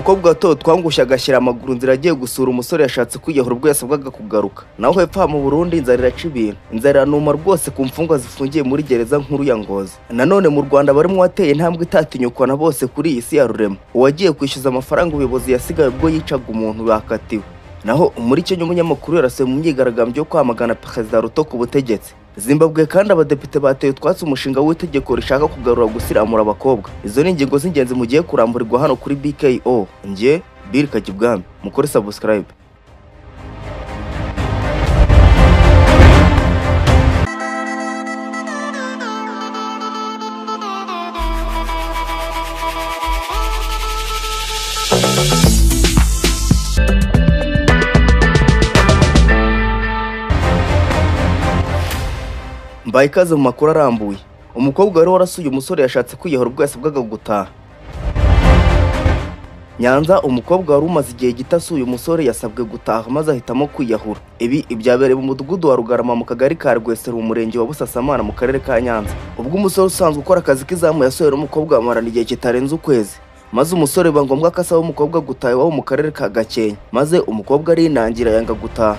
Umukobwa watowe twangushye agashyira amaguru nzira agiye gusura umusore yashatse kwiyahura ubwo yasabwaga kugaruka. Naho hepfo mu Burundi inzara iraca ibintu. Inzara iranuma rwose ku mfungwa zifungiye muri gereza nkuru ya Ngozi. Nanone mu Rwanda barimo wateye intambwe itatinyukwa na bose kuri iyi si ya rurema. Uwagiye kwishyuza amafaranga ubuyobozi yasigaye ubwo yicaga umuntu bakatiwe. Naho muri Kenya umunyamakuru yarasuye mu myigaragambyo yo kwamagana Perezida Ruto ku butegetsi. Zimbabwe kandi abadepite bateye utwatsi umushinga w'itegeko rishaka kugarura gusiramura abakobwa. Izo ni ingingo z'ingenzi mugiye kuramburirwa hano kuri BKO. Njye Bill Kajibwami, mukore subscribe. Mbaye ikaze mu makuru arambuye. Umukobwa wari warasuye umusore yashatse kwiyahura ubwo yasabwaga gutaha. Nyanza, umukobwa wari umaze igihe gito asuye umusore yasabwe gutaha maze ahitamo kwiyahura. Ibi byabereye mu mudugudu wa Rugarama mu kagari ka Rwesero mu murenge wa Busasamana mu karere ka Nyanza. Ubwo umusore usanzwe ukora akazi k'izamu yasuye umukobwa bamarana igihe kitarenze ukwezi. Maze umusore biba ngombwa ko asaba umukobwa gutaha iwabo mu karere ka Gakenke. Maze umukobwa arinangira yanga gutaha.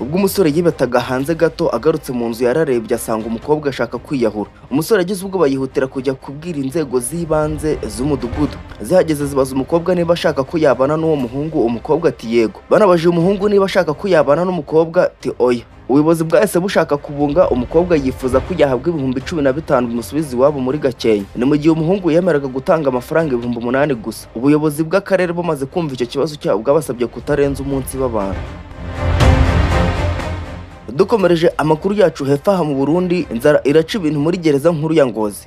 Ubwo umusore yibetaga hanze gato agarutse mu nzu yararebye asanga umukobwa ashaka kwiyahura. Umusore agize ubwoba yihutira kujya kubwira inzego z'ibanze z'umudugudu. Zihageze zibaza umukobwa niba ashaka ko yabana n'uwo muhungu, umukobwa ati yego. Banabajije umuhungu niba ashaka ko yabana n'umukobwa ati oya. Ubuyobozi bwahise bushaka kubunga umukobwa yifuza ko yahabwa 15,000 bimusubiza iwabo muri Gakenke. Ni mu gihe umuhungu yemeraga gutanga amafaranga 8,000 gusa. Ubuyobozi bw'akarere bumaze kumva icyo kibazo cyabo bwabasabye kutarenza umunsi babana. Dukomereje amakuru yacu hepfo aha mu Burundi, inzara iraca ibintu muri gereza nkuru ya Ngozi.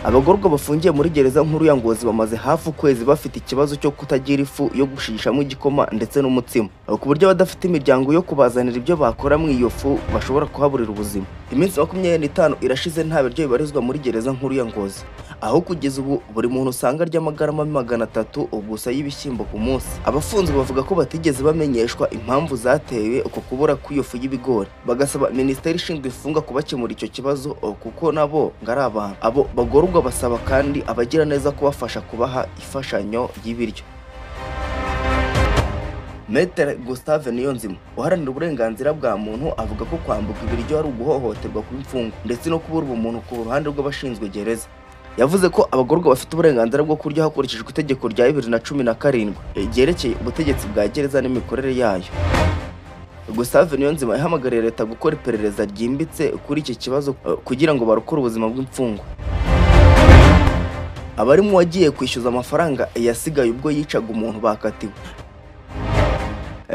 Abagororwa bafungiye muri gereza nkuru ya Ngozi bamaze hafi ukwezi bafite ikibazo cyo kutagira ifu yo gushishamo igikoma ndetse n'umutsima, ku buryo abadafite imiryango yo kubazanira ibyo bakora mu iyo fu bashobora kuhaburira ubuzima. Iminsi 25 irashize nta biryo bibarizwa muri gereza nkuru ya Ngozi, aho kugeza ubu buri muntu usanga arya amagarama 300 gusa y'ibishyimbo ku munsi. Abafunzwe bavuga ko batigeze bamenyeshwa impamvu zatewe uko kubura kw'iyo fu y'ibigori, bagasaba minisiteri ishinzwe ifunga kubakemura icyo kibazo kuko nabo ngo ari abantu. Abo bagororwa basaba kandi abagira neza kubafasha kubaha imfashanyo y'ibiryo. Maître Gustave Niyonzima uharanira uburenganzira bwa muntu avuga ko kwambuka ibiryo ari uguhohoterwa kw'imfungwa ndetse no kubura ubumuntu ku ruhande rw'abashinzwe gereza. Yavuze ko abagororwa bafite uburenganzira bwo kurya hakurikijwe itegeko rya 2017 ryerekeye ubutegetsi bwa gereza n'imikorere yayo. Gustave Niyonzima yahamagariye leta gukora iperereza ryimbitse kuri iki kibazo kugira ngo barokore ubuzima bw'imfungwa. Abarimo wagiye kwishyuza amafaranga yasigaye ubwo yicaga umuntu bakatiwe.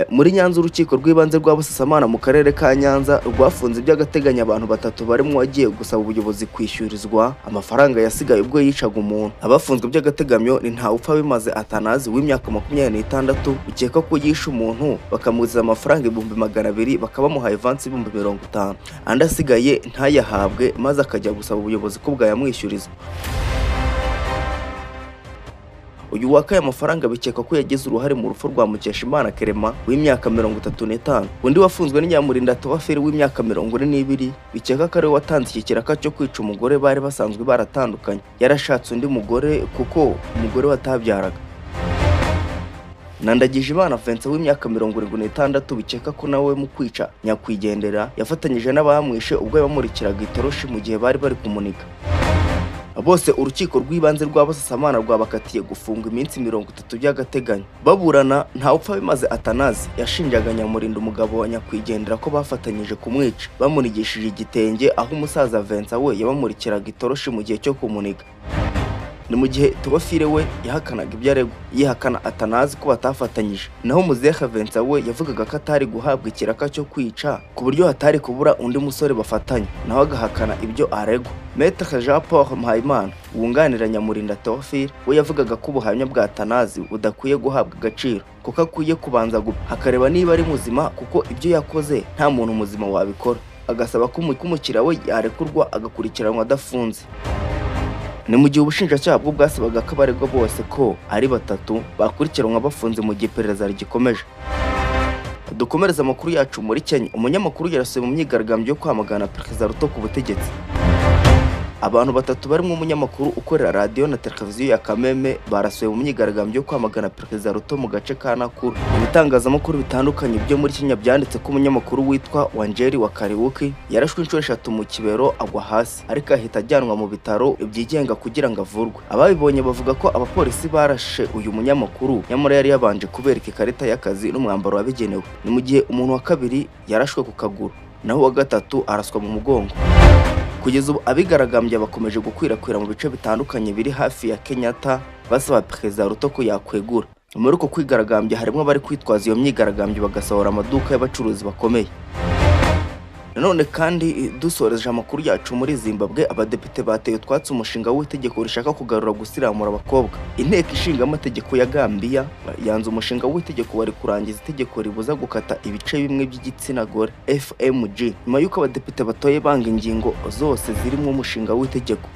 Muri Nyanza, urukiko rw'ibanze rwa Busasamana mu karere ka Nyanza rwafunze by'agateganyo abantu batatu barimo wagiye gusaba ubuyobozi kwishyurizwa amafaranga yasigaye ubwo yicaga umuntu. Abafunzwe by'agateganyo ni Ntawupfa bimaze Atanazi w'imyaka 26 ukeka ko yishe umuntu bakamuziza amafaranga 200,000 bakabamuha avansi 50,000, andi asigaye ntayahabwe maze akajya gusaba ubuyobozi ko bwayamwishyuriza. Uyu wakaye amafaranga bikeka ko yagize uruhare mu rupfu rwa Mukeshimana Kerema w'imyaka 35. Undi wafunzwe ni Nyamurinda Tobaferi w'imyaka 42 bikeka ko ari we watanze iki kiraka cyo kwica umugore bari basanzwe baratandukanye. Yarashatse undi mugore kuko umugore watabyaraga. Nandagijimana Vincent w'imyaka 76 bikeka ko nawe mu kwica nyakwigendera yafatanyije n'abamwishe ubwo yabamurikiraga itoroshi mu gihe bari bari kumuniga. Bose urukiko rw'ibanze rwa Busasamana rwabakatiye gufunga iminsi 30 by'agateganyo. Baburana Ntawupfa bimaze Atanazi yashinjaga Nyamurinda umugabo wa nyakwigendera ko bafatanyije kumwica bamunigishije igitenge, aho umusaza Vincent we yabamurikiraga itoroshi mu gihe cyo kumuniga. Ni mu gihe Tobafire we yahakanaga ibyo aregwa, yihakana Atanazi ko batafatanyije. Naho Muzehe Vincent we yavugaga ko atari guhabwa ikiraka cyo kwica ku buryo hatari kubura undi musore bafatanya, naho agahakana ibyo aregwa. Maître Jean Paul Mpayimana wunganira Nyamurinda Théophile we yavugaga ko ubuhamya bwa Atanazi budakwiye guhabwa agaciro kuko akwiye kubanza akareba niba ari muzima kuko ibyo yakoze nta muntu muzima wabikora, agasaba ko umukiriya we yarekurwa agakurikiranwa adafunze. Ni mu gihe ubushinjacyaha bwo bwasabaga ko abaregwa bose ko ari batatu bakurikiranwa bafunze mu gihe iperereza rigikomeje. Dukomereza amakuru yacu muri Kenya. Umunyamakuru yarasuye mu myigaragambyo yo kwamagana Perezida Ruto ku butegetsi. Abantu batatu barimo umunyamakuru ukorera radiyo na televiziyo ya Kameme barasuye mu myigaragambyo yo kwamagana Perezida Ruto mu gace ka Nakuru. Ibitangazamakuru bitandukanye byo muri Kenya byanditse ko umunyamakuru witwa Wanjeri wa Kariuki yarashwe inshuro 3 mu kibero agwa hasi, ariko ahita ajyanwa mu bitaro byigenga kugira ngo avurwe. Ababibonye bavuga ko abapolisi barashe uyu munyamakuru nyamara yari yabanje kubereka ikarita y'akazi n'umwambaro wabigenewe. Ni mu gihe umuntu wa kabiri yarashwe ku kaguru, naho uwa gatatu araswa mu mugongo. Kugeza ubu abigaragambya bakomeje gukwirakwira mu bice bitandukanye biri hafi ya Kenyatta basaba Perezida Ruto ko yakwegura. Muri uko kwigaragambya harimo abari kwitwaza iyo myigaragambyo bagasohora amaduka y'abacuruzi bakomeye. Nanone kandi dusoreje amakuru yacu muri Zimbabwe, abadepite bateye utwatsi umushinga w'itegeko rishaka kugarura gusiramura abakobwa. Inteko ishinga amategeko ya Gambia yanze umushinga w'itegeko wari kurangiza itegeko ribuza gukata ibice bimwe by'igitsina gore FMG, nyuma y'uko abadepite batoye banga ingingo zose zirimo umushinga w'itegeko.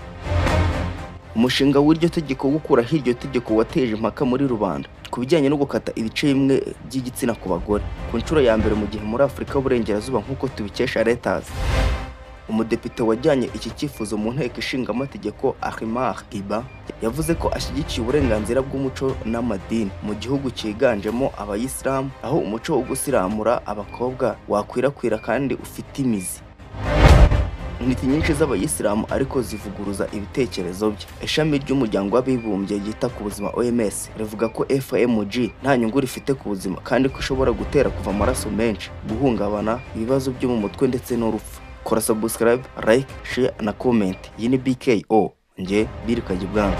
Umushinga w'iryo tegeko wo gukuraho iryo tegeko wateje impaka muri rubanda ku bijyanye no gukata ibice bimwe by'igitsina ku bagore ku nshuro ya mbere mu gihe muri Afurika y'Uburengerazuba, nk'uko tubikesha Reuters. Umudepite wajyanye iki cyifuzo mu nteko ishinga amategeko Ahmar Iba yavuze ko ashyigikiye uburenganzira bw'umuco n'amadini mu gihugu cyiganjemo abayisilamu, aho umuco wo gusiramura abakobwa wakwirakwira kandi ufite imizi. Intiti nyinshi z'abayisilamu ariko zivuguruza ibitekerezo bye. Ishami ry'umuryango w'abibumbye ryita ku buzima OMS rivuga ko FMG nta nyungu rifite ku buzima kandi ko ishobora gutera kuva amaraso menshi, guhungabana, ibibazo byo mu mutwe ndetse n'urupfu. Kora subscribe, like, share na comment. Iyi ni BKO, njye Bill Kajibwanga.